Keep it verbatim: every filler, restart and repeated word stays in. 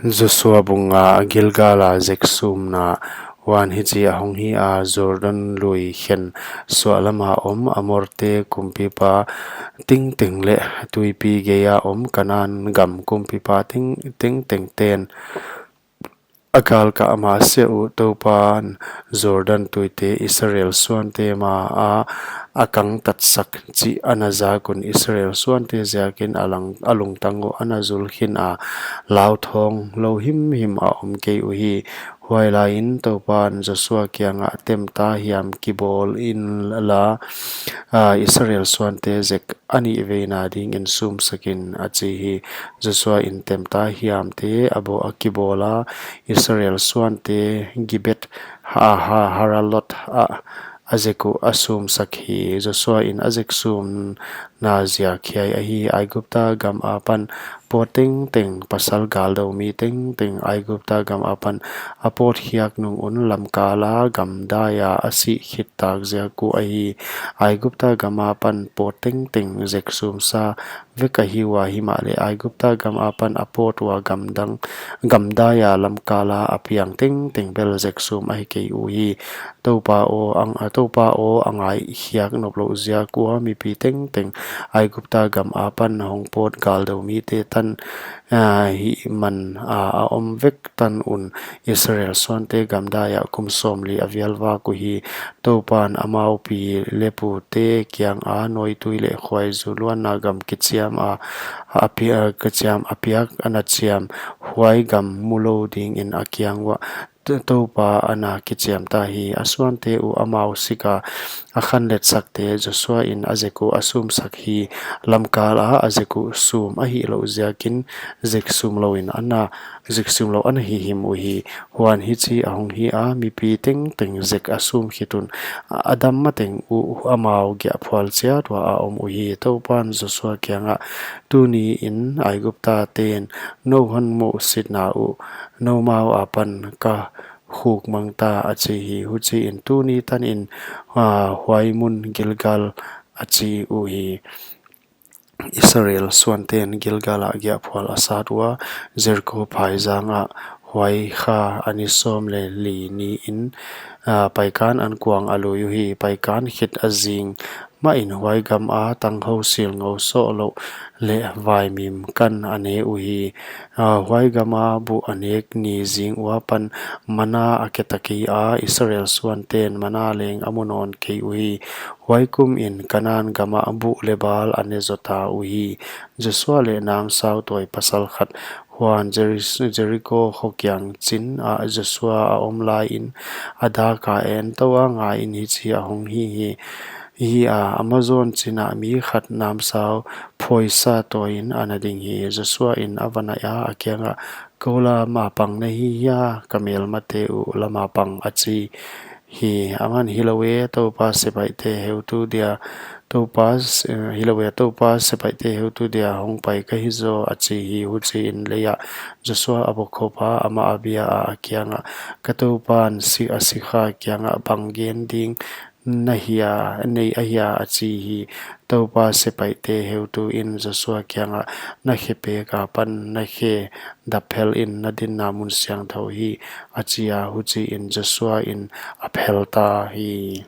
Joshua bung nga. Gilgal a Zek sumna. Huan hichi ahong hi a, Jordan lui khen suahlama om Amorte kumpipa tengteng leh tuipi geia om Kanan gam kumpipa teng, tengteng ten a galkah mahse uh, Toupan Jordan tuite Israel suante maa a kangtatsak chih ana zak un Israel suante ziakin a lang, a lungtang uh ana zul khin a, lauthawng lou himhim a om kei uhi. Huailaiin Toupan Joshua kiangah, Temta hiam kibawl inla, a, Israel suante Zek a nihveina dingin sumsak in, a chi hi. Joshua in temta hiamte a bawl, a kibawl a, Israel suante Gibet ha, ha, Haaralot ah a Zek uh a sumsak hi. Joshua in a Zek sumna ziak hiai ahi. Aigupta gam apan pawt tengteng, pasal galdou mi tengteng Aigupta gam apan a pawt khiak nung un lamkal a gamdai a a sih khit tak ziak uh ahi. Aigupta gam apan pawt tengteng Zek sumsa vek ahi ua, himahleh Aigupta gam apan a pawt ua gamdang, gamdai a lamkal a a piang tengteng bel Zek sum ahi kei uhi. Toupa aw, ang, a, Toupa aw, a ngaikhiak noplouh ziak ua mipi tengteng Aigupta gam apan hong pawt galdou mite tan, a, hihman a, a om vek tan un. Israel suante gamdai ah kum sawmli a vial vak uhi. Toupan amau pi leh pute kianga nawitui leh khuaizu luanna gam kichiam a, a pi-, a, kichiam a piak ana chiam, huai gam mulou dingin a kiang uah T-, Toupa ana kichiam ta hi. A suante uh amau sik a, a khanletsakte Joshua in a Zek uh a sumsak hi. Lamkal a a Zek uh sum ahihlouh ziakin Zek sum louin ana, Zek sum lou ana hihhim uhi. Huan hichi ahong hi a, mipi tengteng Zek a sum khit un, a dam mateng uh amau giahphual chiat ua a om uhi. Toupan Joshua kiangah, Tuniin Aigupta ten nou hon muhsitna uh noumau apan ka khukmang ta, a chi hi. Huchiin tuni tanin, a, huai mun Gilgal a chi uhi. Israel suanten Gilgal ah giahphual a sat ua, Jeriko phaizang ah huai kha a ni sawm leh li niin, a, paikan ankuang a lui uhi. Paikan khit a zing mahin huai gam a tanghou silngou sohlouh leh vaimim kan a ne uhi. A, huai gam a buh a nek ni zing ua pan mana a ke ta kei a, Israel suanten mana leng a mu nawn kei uhi. Huai kumin Kanan gam ah buh leh bal a ne zota uhi. Joshua leh namsau tawi pasal khat. Huan Jeris-, Jeriko kho kiang chin ah Joshua a om laiin a dak a en tou a, ngaiin hichi ahong hi hi. Hi a, Amazon chin ah mi khat namsau phoisa tawiin ana ding hi. Joshua in a va nai a, a kiangah, Kou lam a pang na hi hia, ka melmate uh lam a pang, a chi hi. Aman, Hilou e, Toupa sepaihte heutu dia, Toupa s-, eh, hilou e, Toupa sepaihte heutu dia hong pai ka hi zaw, a chi hi. Huchiin lei ah Joshua a bokhop a, amah a bia a, a kiangah, Ka Toupan si-, a sikha kiangah bang gen ding na hia, nei ahia, a chi hi. Toupa sepaihte heutu in Joshua kiangah, Na khe pek apan na khe dap phel in, na dinna mun siangthou hi, a chi a. Huchiin Joshua in a phel ta hi.